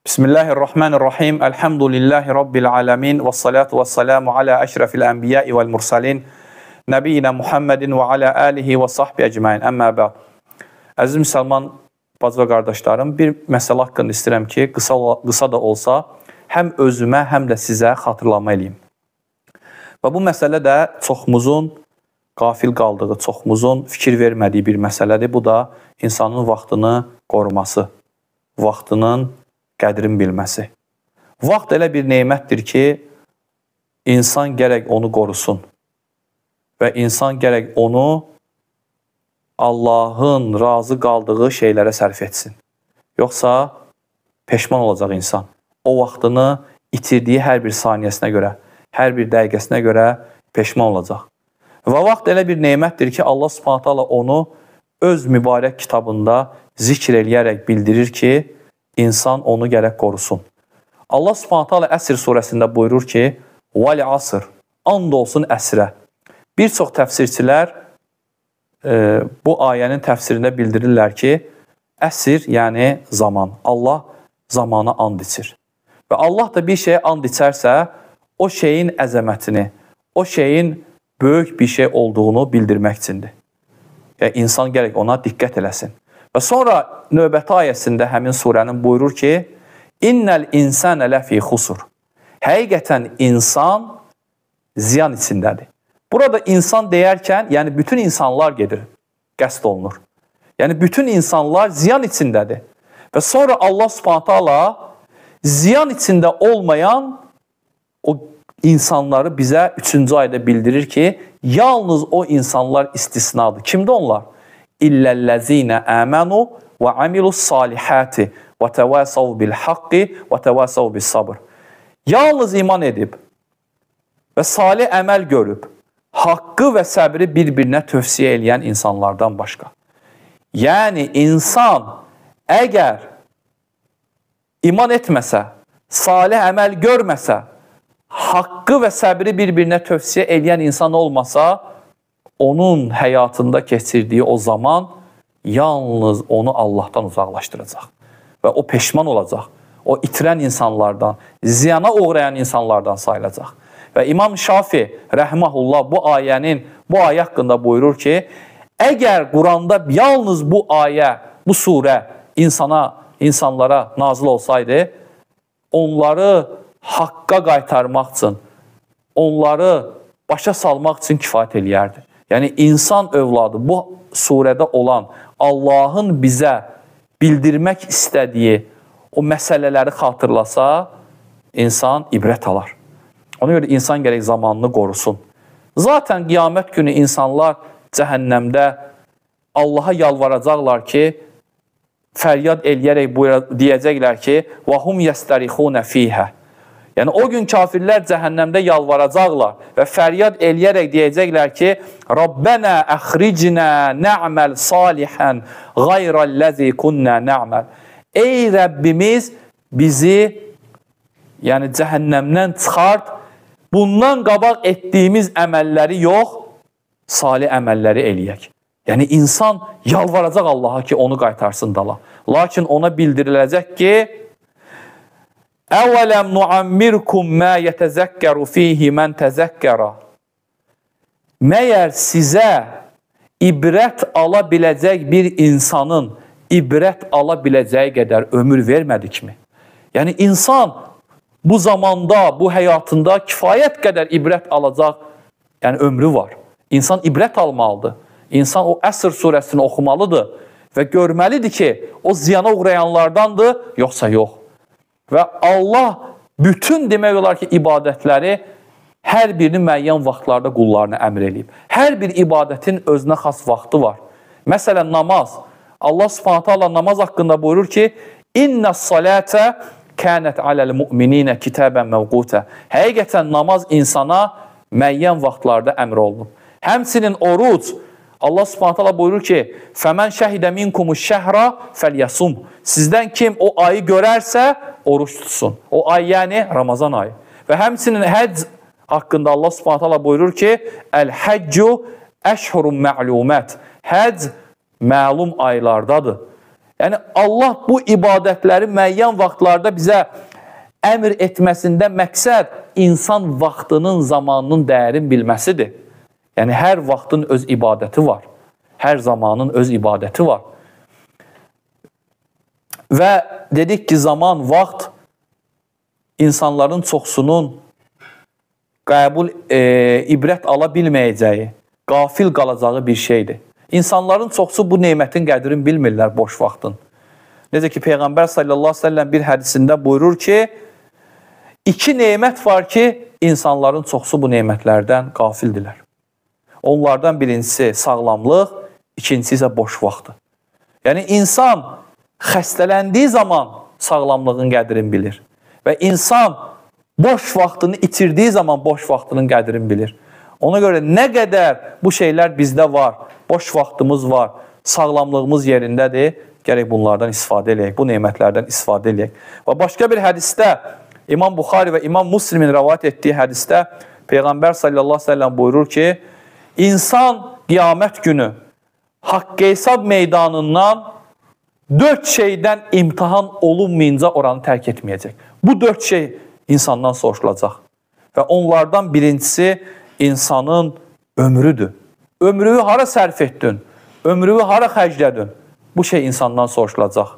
Bismillahirrahmanirrahim. Elhamdülillahi Rabbil alamin. Və salatu və salamu alə əşrəfil ənbiyai vəl mursalin. Nəbiyyina Muhammedin və alə alihi və sahbi əcmain. Əmmə bəd. Əziz müsəlman bacı və qardaşlarım, bir məsələ haqqında istəyirəm ki, qısa da olsa, həm özümə, həm də sizə xatırlama eləyim. Və bu məsələ də çoxumuzun qafil qaldığı, çoxumuzun fikir vermədiyi bir məsələdir. Bu da insanın vaxtını qoruması, vaxtının qədrini bilməsi. Vaxt elə bir nemətdir ki, insan gərək onu qorusun və insan gərək onu Allahın razı qaldığı şeylərə sərf etsin. Yoxsa peşman olacaq insan. O vaxtını itirdiyi hər bir saniyəsinə görə, hər bir dəqiqəsinə görə peşman olacaq. Və vaxt elə bir nemətdir ki, Allah Subhanahu taala onu öz mübarək kitabında zikr eləyərək bildirir ki, insan onu gərək qorusun. Allah Subhanahu taala Əsr surəsində buyurur ki, Vəl asr, and olsun əsrə. Bir çox təfsirçilər bu ayənin təfsirində bildirirlər ki, əsr, yəni zaman. Allah zamana and içir. Və Allah da bir şeyə and içərsə, o şeyin əzəmətini, o şeyin böyük bir şey olduğunu bildirmək üçündür. Yəni, insan gərək ona diqqət eləsin. Və sonra növbəti ayəsində həmin surənin buyurur ki, İnnəl insənə ləfi xusur. Həqiqətən insan ziyan içindədir. Burada insan deyərkən, yəni bütün insanlar gedir, qəsd olunur. Yəni bütün insanlar ziyan içindədir. Və sonra Allah Subhanahu taala ziyan içində olmayan o insanları bizə 3-cü ayda bildirir ki, yalnız o insanlar istisnadır. Kimdir onlar? İlləl-ləzinə əmənu və amilus-salihati və təvasav bil-haqqi və təvasav bis-sabr. Yalnız iman edib və salih əməl görüb, haqqı və səbri bir-birinə tövsiyə eləyən insanlardan başqa. Yəni, insan əgər iman etməsə, salih əməl görməsə, haqqı və səbri bir-birinə tövsiyə eləyən insan olmasa, onun həyatında keçirdiyi o zaman yalnız onu Allahdan uzaqlaşdıracaq. Və o peşman olacaq. O itirən insanlardan, ziyana uğrayan insanlardan sayılacaq. Və İmam Şafi rəhməhullah bu ayənin, bu ayə haqqında buyurur ki, əgər Quranda yalnız bu ayə, bu surə insanlara nazil olsaydı, onları haqqa qaytarmaq üçün, onları başa salmaq üçün kifayət eləyərdi. Yəni, insan övladı bu surədə olan Allahın bizə bildirmək istədiyi o məsələləri xatırlasa, insan ibrət alar. Ona görə insan gərək zamanını qorusun. Zaten qiyamət günü insanlar cəhənnəmdə Allaha yalvaracaqlar ki, fəryad eləyərək deyəcəklər ki, وَهُمْ يَسْتَرِخُونَ فِيهَا. Yəni, o gün kafirlər cəhənnəmdə yalvaracaqlar və fəryad eləyərək deyəcəklər ki, Rabbənə əxricnə nə'məl salihən qayrəl-ləzi kunnə nə'məl. Ey Rəbbimiz, bizi yəni cəhənnəmdən çıxart, bundan qabaq etdiyimiz əməlləri yox, salih əməlləri eləyək. Yəni, insan yalvaracaq Allaha ki, onu qaytarsın dala. Lakin ona bildiriləcək ki, Əvələm nuammirkum mə yətəzəkkəru fihi mən təzəkkəra. Məyər sizə ibrət ala biləcək bir insanın ibrət ala biləcəyi qədər ömür vermədikmi? Yəni, insan bu zamanda, bu həyatında kifayət qədər ibrət alacaq, yəni ömrü var. İnsan ibrət almalıdır. İnsan o Əsr surəsini oxumalıdır və görməlidir ki, o ziyana uğrayanlardandır, yoxsa yox. Və Allah bütün demək olar ki, ibadətləri hər birini müəyyən vaxtlarda qullarına əmr eləyib. Hər bir ibadətin özünə xas vaxtı var. Məsələn, namaz. Allah Subhanahu taala namaz haqqında buyurur ki, İnnəs-salətə kənət aləl müminинə kitabən məvqutə. Həqiqətən namaz insana müəyyən vaxtlarda əmr olunub. Həmçinin oruc, Allah Subhanahu taala buyurur ki, "Fəmən şəhidə minkumuş şəhra fəlyasum." Sizdən kim o ayı görərsə oruç tutsun. O ay yəni Ramazan ayı. Və həmçinin həcc haqqında Allah Subhanahu taala buyurur ki, "Əl-həccu əşhurun mə'lumət." Həcc məlum aylardadır. Yəni, Allah bu ibadətləri müəyyən vaxtlarda bizə əmr etməsində məqsəd insan vaxtının, zamanının dəyərini bilməsidir. Yəni, hər vaxtın öz ibadəti var. Hər zamanın öz ibadəti var. Və dedik ki, zaman, vaxt insanların çoxsunun qəbul, ibrət ala bilməyəcəyi, qafil qalacağı bir şeydir. İnsanların çoxsu bu nemətin qədrini bilmirlər boş vaxtın. Necə ki, Peyğəmbər sallallahu əleyhi və səlləm bir hədisində buyurur ki, iki nemət var ki, insanların çoxsu bu nemətlərdən qafildirlər. Onlardan birincisi sağlamlıq, ikincisi isə boş vaxtı. Yəni, insan xəstələndiyi zaman sağlamlığın qədrini bilir və insan boş vaxtını itirdiyi zaman boş vaxtının qədrini bilir. Ona görə nə qədər bu şeylər bizdə var, boş vaxtımız var, sağlamlığımız yerindədir, gərək bunlardan istifadə eləyək, bu nemətlərdən istifadə eləyək. Və başqa bir hədisdə, İmam Buxari və İmam Müslimin rəvayət etdiyi hədisdə Peyğəmbər sallallahu əleyhi və səlləm buyurur ki, insan qiyamət günü haqq hesab meydanından 4 şeydən imtahan olunmayınca oranı tərk etməyəcək. Bu 4 şey insandan soruşulacaq. Və onlardan birincisi insanın ömrüdür. Ömrünü hara sərf etdin? Ömrünü hara xərclədin? Bu şey insandan soruşulacaq.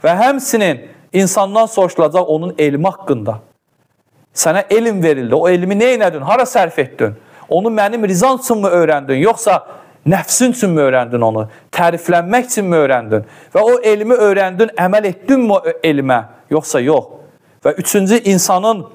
Və həmsinin insandan soruşulacaq onun elmi haqqında. Sənə elm verildi. O elmi nə elədin? Hara sərf etdin? Onu mənim rizam üçün mü öyrəndin? Yoxsa nəfsin üçün mü öyrəndin onu? Təriflənmək üçün mü öyrəndin? Və o elmi öyrəndin, əməl etdin mi o elmə? Yoxsa yox. Və üçüncü, insanın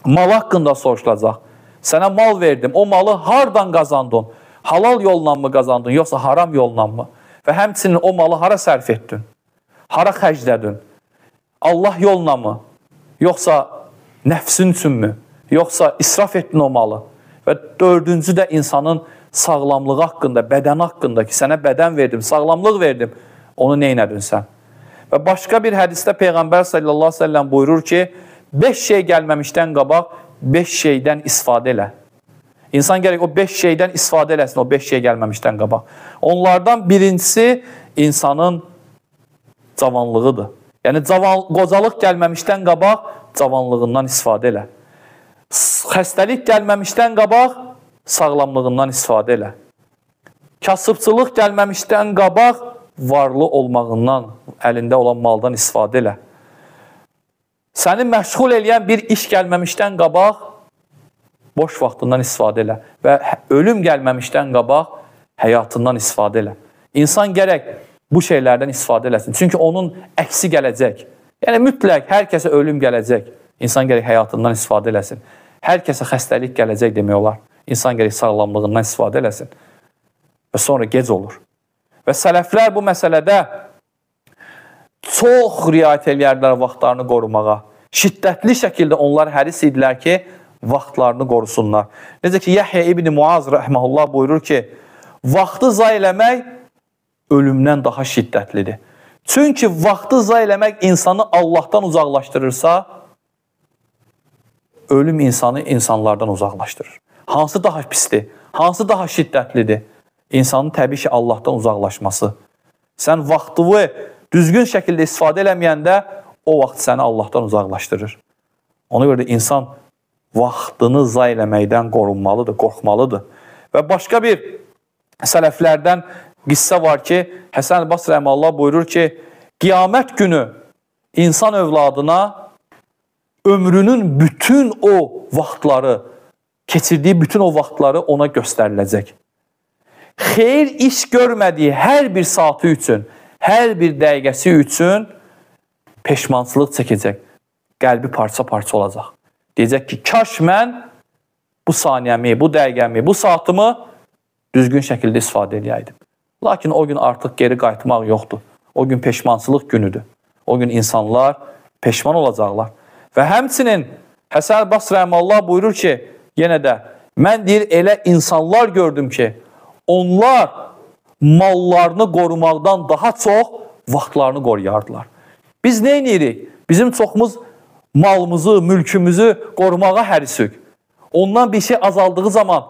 malı haqqında soruşulacaq. Sənə mal verdim. O malı hardan qazandın? Halal yolla mı qazandın, yoxsa haram yolla mı? Və həmçinin o malı hara sərf etdin? Hara xərclədin? Allah yolla mı? Yoxsa nəfsin üçün mü? Yoxsa israf etdin o malı? Və dördüncü də insanın sağlamlığı haqqında, bədəni haqqında ki, sənə bədən verdim, sağlamlıq verdim, onu nə elədin sən? Və başqa bir hədisdə Peyğəmbər sallallahu əleyhi və səlləm buyurur ki, 5 şey gəlməmişdən qabaq 5 şeydən istifadə elə. İnsan gərək o 5 şeydən istifadə eləsin, o 5 şey gəlməmişdən qabaq. Onlardan birincisi insanın cavanlığıdır. Yəni, qocalıq gəlməmişdən qabaq cavanlığından istifadə elə. Xəstəlik gəlməmişdən qabaq sağlamlığından istifadə elə. Kasıbçılıq gəlməmişdən qabaq varlı olmağından, əlində olan maldan istifadə elə. Səni məşğul eləyən bir iş gəlməmişdən qabaq boş vaxtından istifadə elə və ölüm gəlməmişdən qabaq həyatından istifadə elə. İnsan gərək bu şeylərdən istifadə eləsin. Çünki onun əksi gələcək. Yəni, mütləq hər kəsə ölüm gələcək. İnsan gərək həyatından istifadə eləsin. Hər kəsə xəstəlik gələcək demək olar. İnsan gərək sağlamlığından istifadə eləsin. Və sonra gec olur. Və sələflər bu məsələdə çox riayət eləyərdilər vaxtlarını qorumağa. Şiddətli şəkildə onlar həris idilər ki, vaxtlarını qorusunlar. Necə ki, Yəhyə İbni Muaz rəhməhullah buyurur ki, vaxtı zay eləmək ölümdən daha şiddətlidir. Çünki vaxtı zay eləmək insanı Allahdan uzaqlaşdırırsa, ölüm insanı insanlardan uzaqlaşdırır. Hansı daha pisdir? Hansı daha şiddətlidir? İnsanın təbii ki, Allahdan uzaqlaşması. Sən vaxtını düzgün şəkildə istifadə eləməyəndə o vaxt səni Allahdan uzaqlaşdırır. Ona görə də insan vaxtını zay eləməkdən qorunmalıdır, qorxmalıdır. Və başqa bir sələflərdən qissə var ki, Həsən Basri rəhməhullah buyurur ki, qiyamət günü insan övladına ömrünün bütün o vaxtları, keçirdiyi bütün o vaxtları ona göstəriləcək. Xeyir iş görmədiyi hər bir saatı üçün, hər bir dəqiqəsi üçün peşmançılıq çəkəcək. Qəlbi parça-parça olacaq. Deyəcək ki, kaş mən bu saniyəmi, bu dəqiqəmi, bu saatımı düzgün şəkildə istifadə edəydim. Lakin o gün artıq geri qayıtmaq yoxdur. O gün peşmançılıq günüdür. O gün insanlar peşman olacaqlar. Və həmçinin Həsən Basri rəhməhullah buyurur ki, yenə də mən deyir, elə insanlar gördüm ki, onlar mallarını qorumaqdan daha çox vaxtlarını qoruyardılar. Biz nə edirik? Bizim çoxumuz malımızı, mülkümüzü qorumağa hərisik. Ondan bir şey azaldığı zaman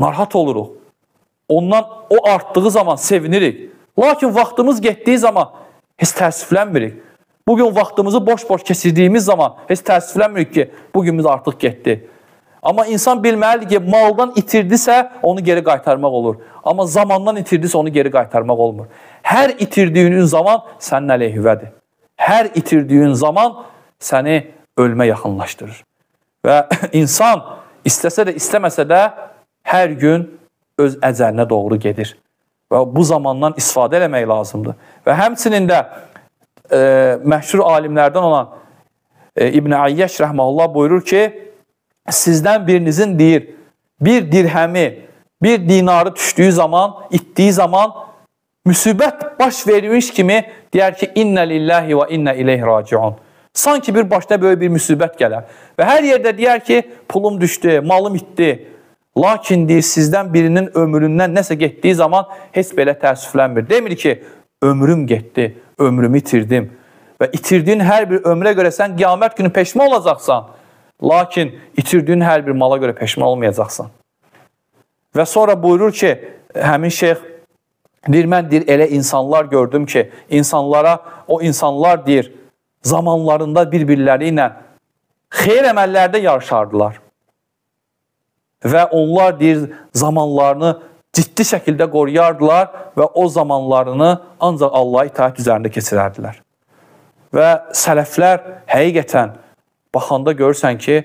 narahat oluruq. Ondan o artdığı zaman sevinirik. Lakin vaxtımız getdiyi zaman Heç təəssüflənmirik. Bugün vaxtımızı boş-boş keçirdiyimiz zaman heç təəssüflənmirik ki, bugünümüz artıq getdi. Amma insan bilməlidir ki, maldan itirdisə onu geri qaytarmaq olur. Amma zamandan itirdisə onu geri qaytarmaq olmur. Hər itirdiyin zaman sənin əleyhüvədir. Hər itirdiyin zaman səni ölmə yaxınlaşdırır. Və insan istəsə də istəməsə də hər gün öz əcəlinə doğru gedir. Və bu zamandan istifadə eləmək lazımdır. Və həmçinin də məşhur alimlərdən olan İbn Ayyəş rəhməhullah buyurur ki, sizdən birinizin deyir, bir dirhəmi, bir dinarı düşdüyü zaman, itdiyi zaman müsibət baş vermiş kimi deyər ki, innə lillahi və innə ileyhi raciun. Sanki bir başına böyük bir müsibət gələr. Və hər yerdə deyər ki, pulum düşdü, malım itdi. Lakin deyir, sizdən birinin ömründən nəsə getdiyi zaman heç belə təəssüflənmir. Demir ki, ömrüm getdi, ömrümü itirdim. Və itirdiyin hər bir ömrə görə sən qiyamət günü peşman olacaqsan. Lakin itirdiyin hər bir mala görə peşman olmayacaqsan. Və sonra buyurur ki, həmin şeyx deyir, mən deyir, elə insanlar gördüm ki, insanlara, o insanlar deyir, zamanlarında bir-birləri ilə xeyir əməllərdə yarışardılar. Və onlar deyir, zamanlarını ciddi şəkildə qoruyardılar və o zamanlarını ancaq Allaha itaət üzərində keçirərdilər. Və sələflər həqiqətən baxanda görürsən ki,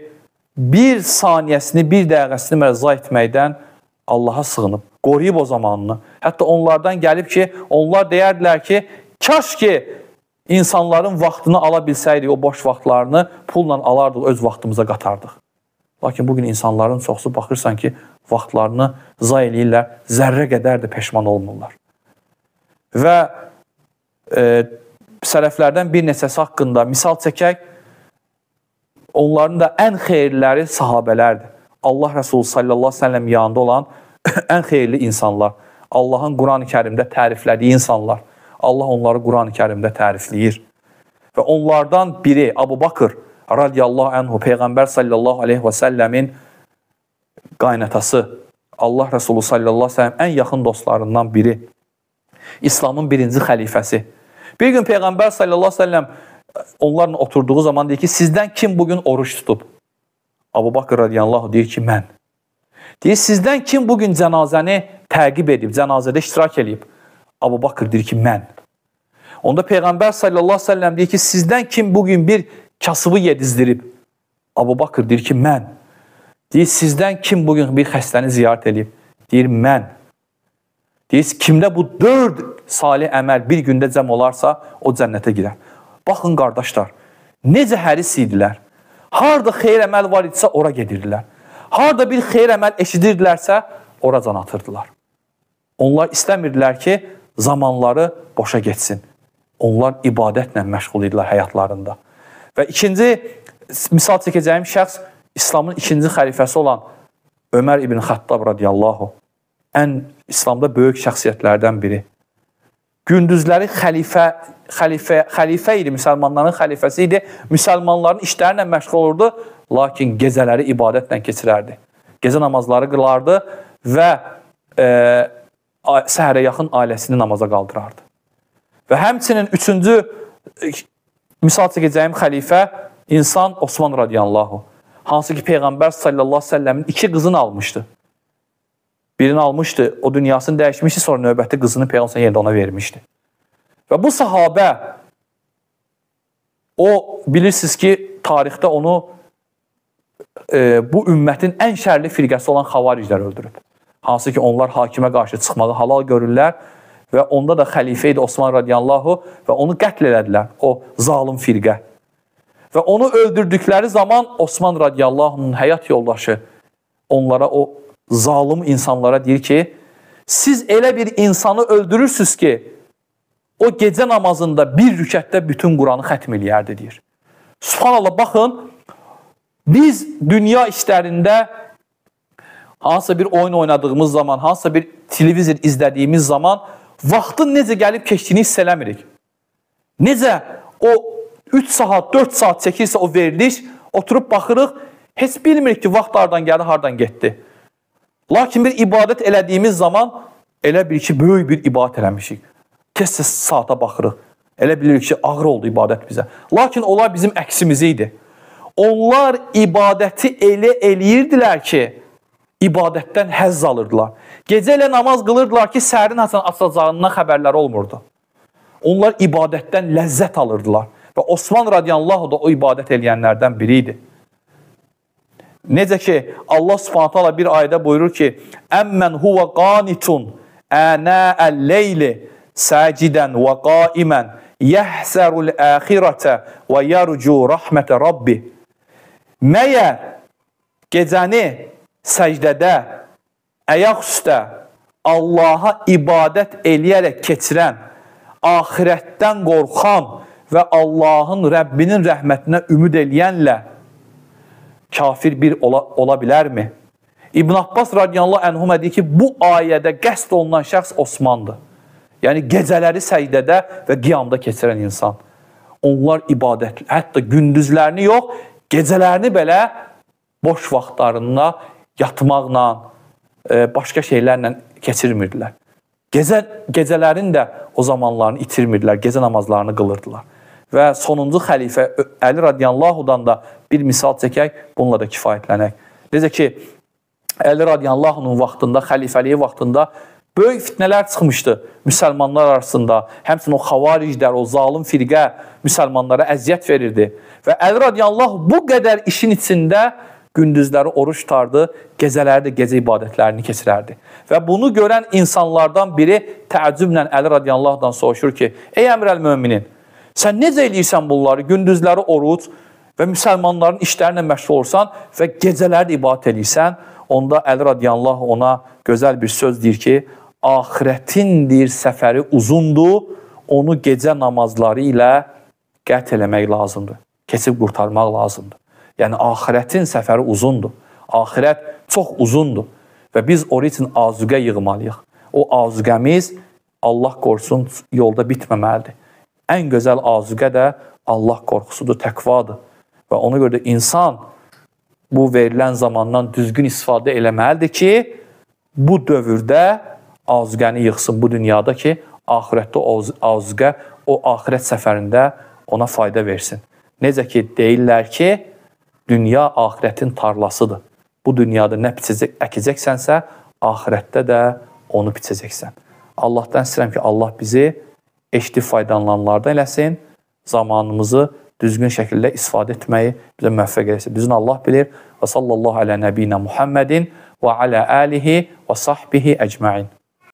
bir saniyəsini, bir dəqiqəsini məzza etməkdən Allaha sığınıb, qoruyub o zamanını. Hətta onlardan gəlib ki, onlar deyərdilər ki, kaş ki, insanların vaxtını ala bilsəydik, o boş vaxtlarını pulla alardıq, öz vaxtımıza qatardıq. Lakin bugün insanların çoxsu baxırsan ki, vaxtlarını zay eləyirlər, zərrə qədər də peşman olmurlar. Və sələflərdən bir neçəsi haqqında misal çəkək, onların da ən xeyirliləri sahabələrdir. Allah Rəsulü sallallahu əleyhi və səlləm yanında olan ən xeyirli insanlar, Allahın Quran-ı Kərimdə təriflədiyi insanlar, Allah onları Quran-ı Kərimdə tərifləyir. Və onlardan biri Abu Bakır radiyallahu anhu, Peyğəmbər sallallahu aleyhi və səlləmin qaynatası, Allah Rəsulü sallallahu aleyhi və səlləm ən yaxın dostlarından biri, İslamın birinci xəlifəsi. Bir gün Peyğəmbər sallallahu aleyhi və səlləm onlarla oturduğu zaman deyir ki, sizdən kim bugün oruç tutub? Abu Bakır radiyallahu anh deyir ki, mən. Deyir, sizdən kim bugün cənazəni təqib edib, cənazədə iştirak edib? Abu Bakır deyir ki, mən. Onda Peyğəmbər sallallahu aleyhi və səlləm deyir ki, sizdən kim bugün bir kasıbı yedizdirib? Abu Bakır deyir ki, mən. Deyir, sizdən kim bugün bir xəstəni ziyarət edib? Deyir, mən. Deyir, kimdə bu 4 salih əməl bir gündə cəm olarsa, o cənnətə girər. Baxın qardaşlar, necə həris idilər. Harda xeyir əməl var idisə, ora gedirdilər. Harda bir xeyir əməl eşidirdilərsə, ora can atırdılar. Onlar istəmirdilər ki, zamanları boşa getsin. Onlar ibadətlə məşğul idilər həyatlarında. Və ikinci misal çəkəcəyim şəxs, İslamın ikinci xəlifəsi olan Ömər ibn Xattab radiyallahu, ən İslamda böyük şəxsiyyətlərdən biri. Gündüzləri xəlifə idi, müsəlmanların xəlifəsi idi, müsəlmanların işlərlə məşğul olurdu, lakin gecələri ibadətlə keçirərdi. Gecə namazları qılardı və səhərə yaxın ailəsini namaza qaldırardı. Və həmçinin üçüncü misal çəkəcəyim xəlifə insan Osman radiyallahu, hansı ki Peyğəmbər sallallahu aleyhi ve səlləmin iki qızını almışdı. Birini almışdı, o dünyasını dəyişmişdi, sonra növbəti qızını Peyğəmbər yenə də ona vermişdi. Və bu sahabə, o bilirsiniz ki, tarixdə onu bu ümmətin ən şərli firqəsi olan xavariclər öldürüb. Hansı ki, onlar hakimə qarşı çıxmağı halal görürlər və onda da xəlifə idi Osman radiyallahu və onu qətl elədilər, o zalım firqə. Və onu öldürdükləri zaman Osman radiyallahu həyat yoldaşı onlara, o zalım insanlara deyir ki, siz elə bir insanı öldürürsünüz ki, o gecə namazında bir rükətdə bütün Quranı xətm eləyərdi, deyir. Subhanallah, baxın, biz dünya işlərində hansısa bir oyun oynadığımız zaman, hansısa bir televizor izlədiyimiz zaman vaxtın necə gəlib keçdiyini hiss eləmirik. Necə o 3 saat, 4 saat çəkirsə o veriliş, oturub baxırıq, heç bilmirik ki, vaxt hardan gəldi, hardan getdi. Lakin bir ibadət elədiyimiz zaman elə bil ki, böyük bir ibadət eləmişik. Tez-tez saata baxırıq. Elə bilirik ki, ağır oldu ibadət bizə. Lakin onlar bizim əksimiz idi. Onlar ibadəti elə eləyirdilər ki, ibadətdən həzz alırdılar. Gecə elə namaz qılırdılar ki, səhərin haçan açılacağından xəbərləri olmurdu. Onlar ibadətdən ləzzət alırdılar. Və Osman radiyallahu da o ibadət eləyənlərdən biri idi. Necə ki, Allah Subhanahu taala bir ayədə buyurur ki, "Əmmən huve qanitun ənə'əl-leyli sacidən və qaimən yəhzərul əxirətə və yərcu rəhmətə Rabbi." Məyər gecəni səcdədə, ayaq üstə Allaha ibadət eləyərək keçirən, axirətdən qorxan və Allahın, Rəbbinin rəhmətinə ümid eləyənlə kafir bir ola bilərmi? İbn Abbas radiyallahu anhuma deyir ki, bu ayədə qəsd olunan şəxs Osmandır. Yəni gecələri səcdədə və qiyamda keçirən insan. Onlar ibadət, hətta gündüzlərini yox, gecələrini belə boş vaxtlarında yatmaqla, başqa şeylərlə keçirmirdilər. Gecələrin də o zamanlarını itirmirdilər, gecə namazlarını qılırdılar. Və sonuncu xəlifə Əli radiyallahu-dan da bir misal çəkək, bununla da kifayətlənək. Necə ki, Əli radiyallahu-nun vaxtında, xəlifəliyi vaxtında böyük fitnələr çıxmışdı müsəlmanlar arasında. Həmçinin o xavariclər, o zalım firqə müsəlmanlara əziyyət verirdi. Və Əli radiyallahu bu qədər işin içində gündüzləri oruç tutardı, gecələri də gecə ibadətlərini keçirərdi. Və bunu görən insanlardan biri təəccüblə Əli radiyallahu-dan soruşur ki, ey əmr əl-möminin, sən necə eləyirsən bunları? Gündüzləri oruc və müsəlmanların işlərinə məşğul olursan və gecələri də ibadət eləyirsən. Onda Əli radiyallahu ona gözəl bir söz deyir ki, axirətin deyir səfəri uzundur, onu gecə namazları ilə qət eləmək lazımdır, keçib qurtarmaq lazımdır. Yəni axirətin səfəri uzundur, axirət çox uzundur və biz oraya üçün azuqə yığmalıyıq. O azuqəmiz Allah qorusun yolda bitməməlidir. Ən gözəl azuqə də Allah qorxusudur, təqvadır. Və ona görə də insan bu verilən zamandan düzgün istifadə eləməlidir ki, bu dövrdə azuqəni yığsın bu dünyada ki, axirətdə o azuqə, o axirət səfərində ona fayda versin. Necə ki, deyirlər ki, dünya axirətin tarlasıdır. Bu dünyada nə əkəcəksənsə, axirətdə də onu biçəcəksən. Allahdan istəyirəm ki, Allah bizi eşitib faydalananlardan eləsin, zamanımızı düzgün şəkildə istifadə etməyi bizə müvəffəq eləsin. Düzünü Allah bilir. Və sallallahu alə nəbiyinə Muhammedin və alə alihi və sahbihi əcmain.